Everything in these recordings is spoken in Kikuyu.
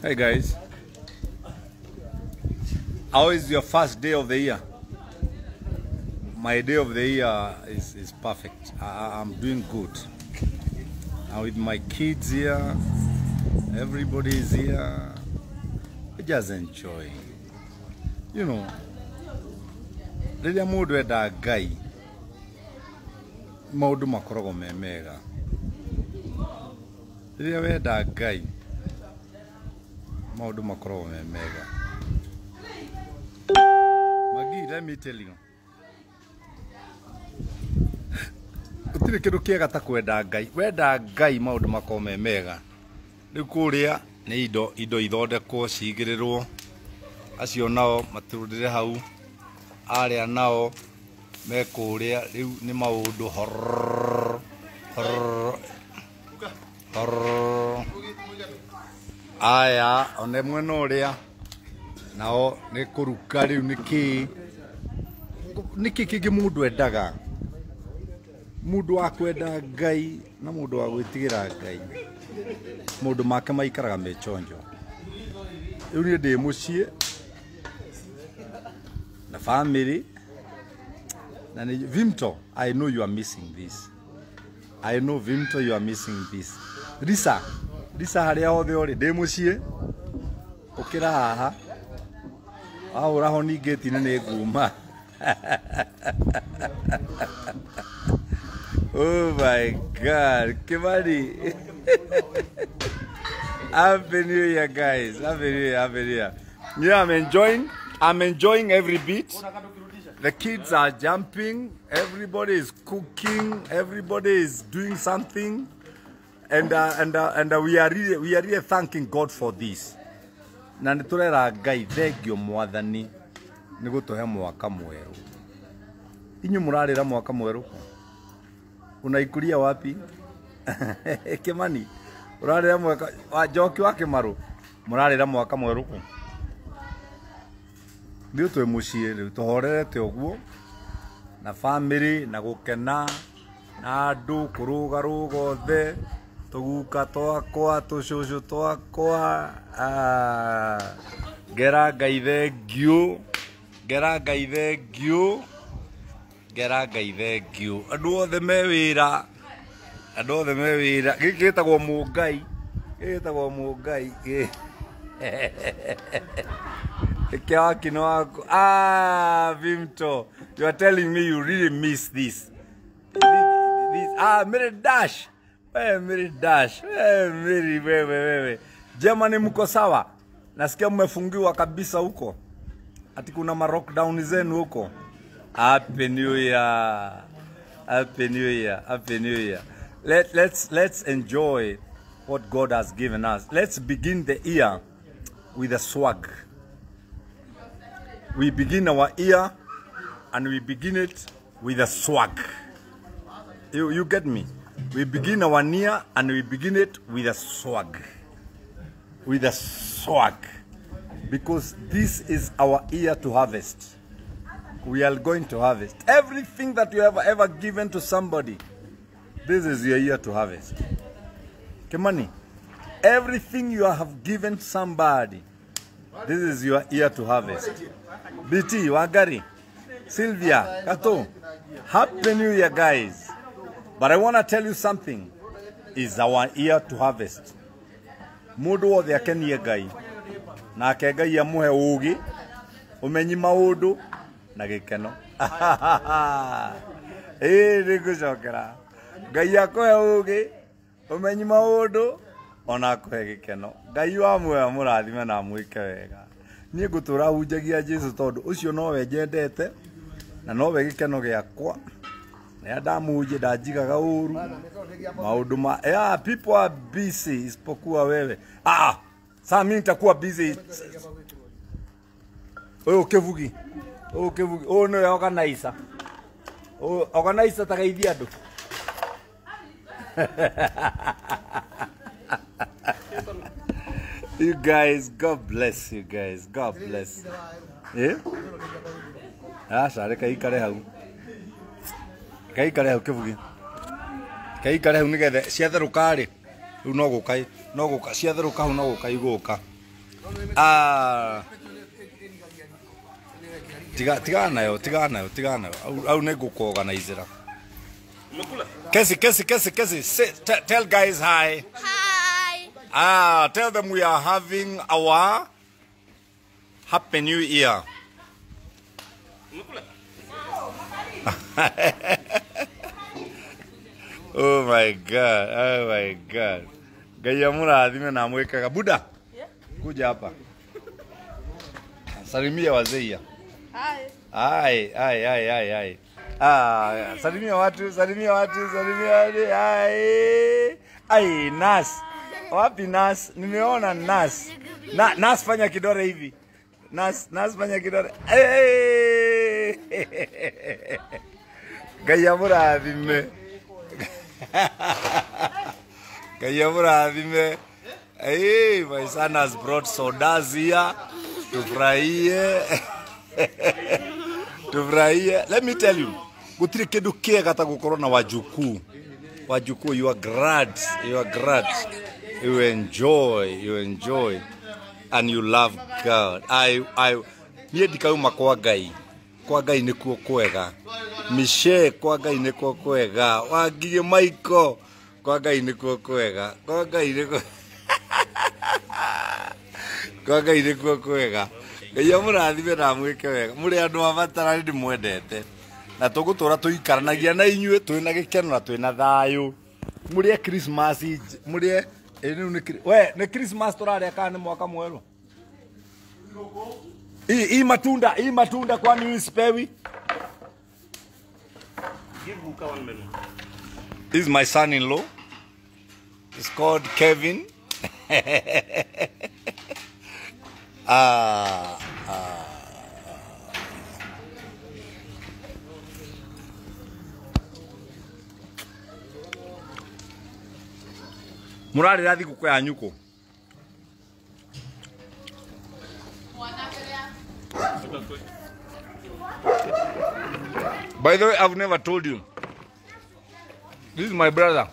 Hey guys, how is your first day of the year? My day of the year is perfect. I'm doing good. I'm with my kids here. Everybody is here. We just enjoy. You know, rĩrĩa mũndũ enda Ngai, maũndũ makoragwo me mega. Rĩrĩa wenda Ngai, maũndũ makoragwo me mega. Magi, let me tell you. Gũtirĩ kĩndũ kĩega ta kwenda Ngai. Wenda Ngai maũndũ makoragwo me mega. Rĩu kũrĩa nĩ indo ithondekwo cigĩrĩrwo, acio nao maturũrĩre hau, arĩa nao me kũrĩa, rĩu nĩ maũndũ horrrr, horrrr, horrrr. Aya, one mwena ũrĩa nao nĩ kũruka rĩu nĩ kĩĩ kĩngĩ mũndũ endaga? Mũndũ wa kwenda Ngai na mũndũ wa gwĩtigĩra Ngai, maũndũ make maikaraga me chonjo. Rĩu niĩ ndĩ mũciĩ na family na nĩ Vimto, I know you are missing this. I know Vimto, you are missing this. Lisa, Lisa harĩa hothe ũrĩ, ndĩ mũciĩ, ũkĩra haha, wahũra honi ngĩti-inĩ nĩ nguma. Oh my God, Kimani. Happy New Year, guys. Happy New Year, Happy New Year. Yeah, I'm enjoying every bit. The kids are jumping, everybody is cooking, everybody is doing something, and we are really thanking God for this. Na nĩ tũrera Ngai thengio mwathani nĩ gũtũhe mwaka mwerũ. Inyuĩ mũrarĩra mwaka mwerũ kũ? Unaikulia wapi? Kimani, ũrarĩra mwaka wa Njoki wa Kĩmarũ, mũrarĩra mwaka mwerũ kũ? Rĩu twĩ mũciĩ rĩu tũhorerete ũguo na family na gũkena na andũ kũrũgarũga othe, tũguka twakwa, tũcũcũ twakwa. Ngera Ngai thengio, ngera Ngai thengio, ngera Ngai thengio. Andũ othe me wĩra, andũ othe me wĩra. Gĩkĩ gĩtagwo mũngai, gĩkĩ gĩtagwo mũngai. Ah, Vimto, you are telling me you really miss this. This. Ah, Mary Dash. Wewe Mary Dash. Wewe Mary, wewe. Germany mko sawa? Nasikia mmefungiwa kabisa huko. Ati kuna ma lockdown zenu huko. Happy New Year. Happy New Year. Happy New Year. Let's enjoy what God has given us. Let's begin the year with a swag. We begin our year and we begin it with a swag. You get me? We begin our year and we begin it with a swag. With a swag. Because this is our year to harvest. We are going to harvest. Everything that you have ever given to somebody, this is your year to harvest. Kimani, everything you have given somebody, this is your year to harvest. BT, Wangari, Sylvia, Kato, Happy New Year, guys. But I want to tell you something. It's our year to harvest. Mũndũ wothe akenie Ngai, nake Ngai amũhe ũũgĩ, ũmenyi maũndũ na gĩkeno. Ĩĩ nĩngũcokera. Ngai akũhe ũũgĩ, ũmenyi maũndũ ona akũhe gĩkeno. Ngai wa muoyo amũrathime na amwĩke wega. Niĩ ngũtũra hunjagia Jesũ tondũ ũcio nowe nyendete na nowe gĩkeno gĩakwa. Na ndamũhunjia ndanjigaga ũru maũndũ ma yeah, people are busy isipokuwa wewe. Ah, sasa mimi nitakuwa busy. Ũyũ kĩbugi, ũyũ kĩbugi, ũyũ nĩwe organizer. Ũyũ organizer ta geithia andũ. You guys, God bless you guys. God bless. Eh? Aca reke ikare hau. Reke ikare hau kĩbugi. Reke ikare hau nĩgetha ciatherũka rĩ, rĩu no gũka, no gũka ciatherũka hau no gũka igũka. Ah. Tiga nayo, tiga nayo, tiga nayo. Au nego kuorganizera. Kesi, Kesi, Kesi, Kesi. Say, tell guys hi. Hi. Ah, tell them we are having our Happy New Year. Oh my God, oh my God. Ngai amurathime na amwĩkaga. Buda, kuja hapa. Salimia wazee. Hi. Ai, ai, ai, ai, ai. Ah, salimia watu, salimia watu, salimia watu. Ai. Ai, Nas. Wapi Nas? Nimeona Nas. Nas fanya kidore hivi. Nas, Nas fanya kidore. Hey! Ngai amurathime. Ngai amurathime. Hey, my son has brought sodas here. Tufurahie. Tufurahie. Let me tell you, gutiri kindu kiega ta gukorwo na wajukuu. Wajukuu, you are glad, you are glad. You enjoy, you enjoy. And you love God. I niĩ ndikauma kwa Ngai. Kwa Ngai nĩkuo kwega. Michelle, kwa Ngai nĩkuo kwega. Wangigĩ Michael, kwa Ngai nĩkuo kwega. Kwa Ngai nĩkuo kwa Ngai nĩkuo kwega. Ngai amũrathime na amwĩke wega. Mũrĩ andũ a bata na nĩndĩmwendete. Na tũgũtũra tũikaranagia na inyuĩ twĩna gĩkeno na twĩna thayũ. Mũrĩe Christmas, mũrĩe we nĩ Christmas tũrarĩa kana nĩ mwaka mwerũ? Hii matunda kwani mimi sipewi? Give Luka 1 million. This is my son-in-law. It's called Kevin. Murarira thigũkũ yanyu kũ? By the way, I've never told you. This is my brother.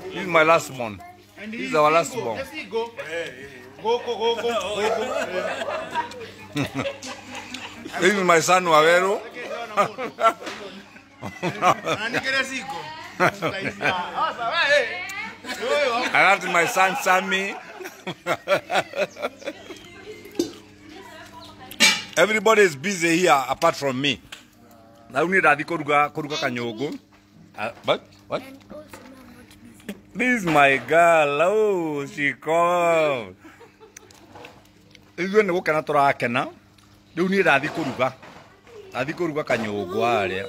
This is my last born. This is our last born. This is my son Wawero. And that's my son Sammy. Everybody is busy here apart from me. Now we need to kuruga kanyogo. But what? This is my girl. Oh, she called. Ithuĩ nĩ gũkena tũrakena. Rĩu niĩ ndathiĩ kũruga. Ndathiĩ kũruga kanyũngũ harĩa.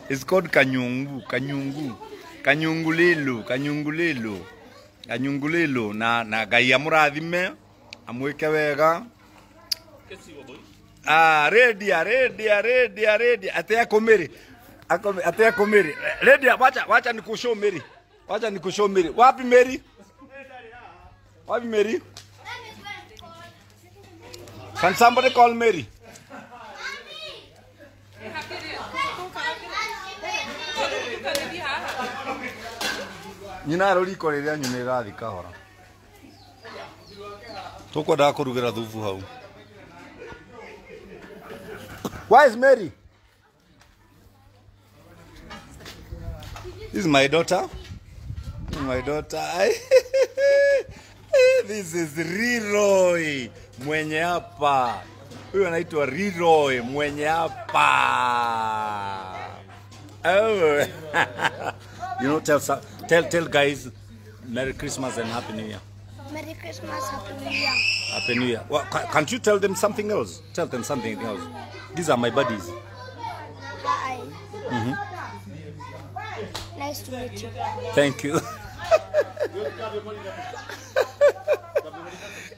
It's called kanyungu, kanyungu. Kanyungulilu, kanyungulilu. Kanyungulilu na Ngai amũrathime, amwĩke wega. Ah, redia, redia, redia, redia. Ate akomeri. Ate akomeri. Redia, wacha nikushow Mary. Wacha nikushow Mary. Wapi Mary? Wapi Mary? Can somebody call Mary? Nyina roriko riria nyuna irathi kahora. Tukwendaga kurugira thubu hau. Where is Mary? This is my daughter. This is my daughter. This is Leroy mwenye hapa. Huyu anaitwa Leroy mwenye hapa. Oh. You know, tell guys Merry Christmas and Happy New Year. Merry Christmas, Happy New Year. Happy New Year. Well, can't you tell them something else? Tell them something else. These are my buddies. Hi. Mm-hmm. Nice to meet you. Thank you.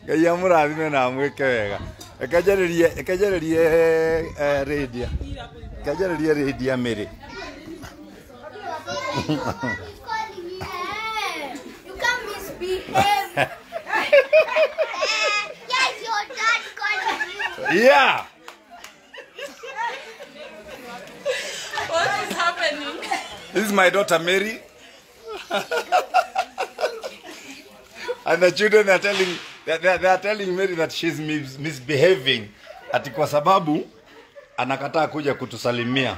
Ngai amũrathime na amwĩke wega. Ĩkanjarĩrie radio. Ĩkanjarĩrie radio Mary. You can't misbehave. Yes, your dad calling you. Yeah. What is happening? This is my daughter Mary. And the children are telling they are telling Mary that she's misbehaving. Ati kwa sababu anakataa kuja kutusalimia.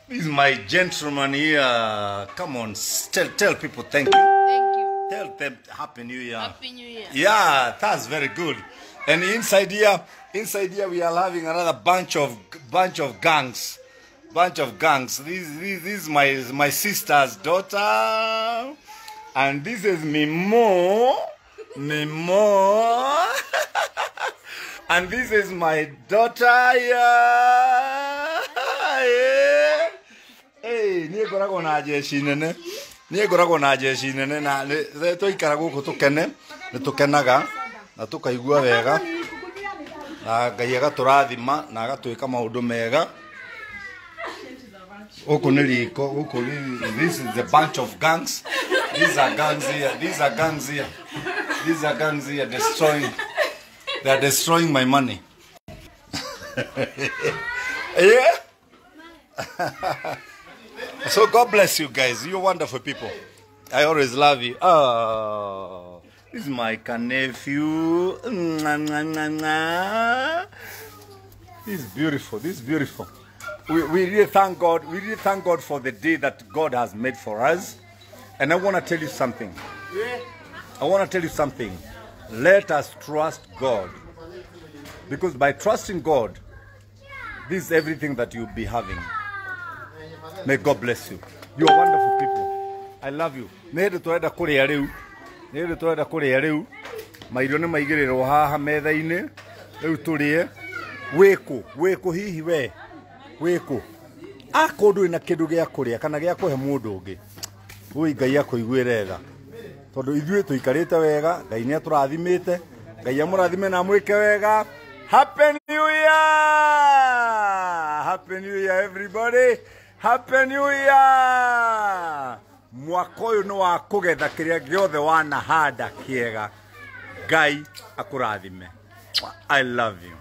This is my gentleman here. Come on, tell people thank you. Thank you. Tell them Happy New Year. Happy New Year. Yeah, that's very good. And inside here we are having another bunch of gangs. Bunch of gangs. This is my sister's daughter. And this is Mimo. Mimo. And this is my daughter. Yeah. Yeah. Hey, niĩ ngoragwo na jeshi nene. Niĩ ngoragwo na jeshi nene na twaikara gũkũ tũkene, nĩ tũkenaga na tũkaigua wega. Na Ngai agatũrathima na agatwĩka maũndũ mega. Gũkũ nĩ riko, gũkũ this is the bunch of gangs. These are gangs here. These are gangs here. These are gangs here destroying. They are destroying my money. Yeah. So God bless you guys. You're wonderful people. I always love you. Oh, this is my nephew. This is beautiful. This is beautiful. We really thank God. We really thank God for the day that God has made for us. And I want to tell you something. I want to tell you something. Let us trust God. Because by trusting God, this is everything that you'll be having. May God bless you. You are wonderful people. I love you. Nĩ hĩndĩ tũrenda kũrĩa rĩu. Nĩ hĩndĩ tũrenda kũrĩa rĩu. Mairio nĩ maigĩrĩrwo haha metha-inĩ. Rĩu tũrĩe. Wĩkũ? Wĩkũ hihi we? Wĩkũ? Akorwo ndũrĩ na kĩndũ gĩa kũrĩa kana gĩa kũhe mũndũ ũngĩ. Ui Ngai akũiguĩre tha. Tondũ ithuĩ tũikarĩte wega, Ngai nĩ atũrathimĩte. Ngai amũrathime na amwĩke wega. Happy New Year! Happy New Year everybody. Happy New Year! Mwaka ũyũ nĩ wa kũgetha kĩrĩa gĩothe wanahanda kĩega. Ngai akũrathime. I love you.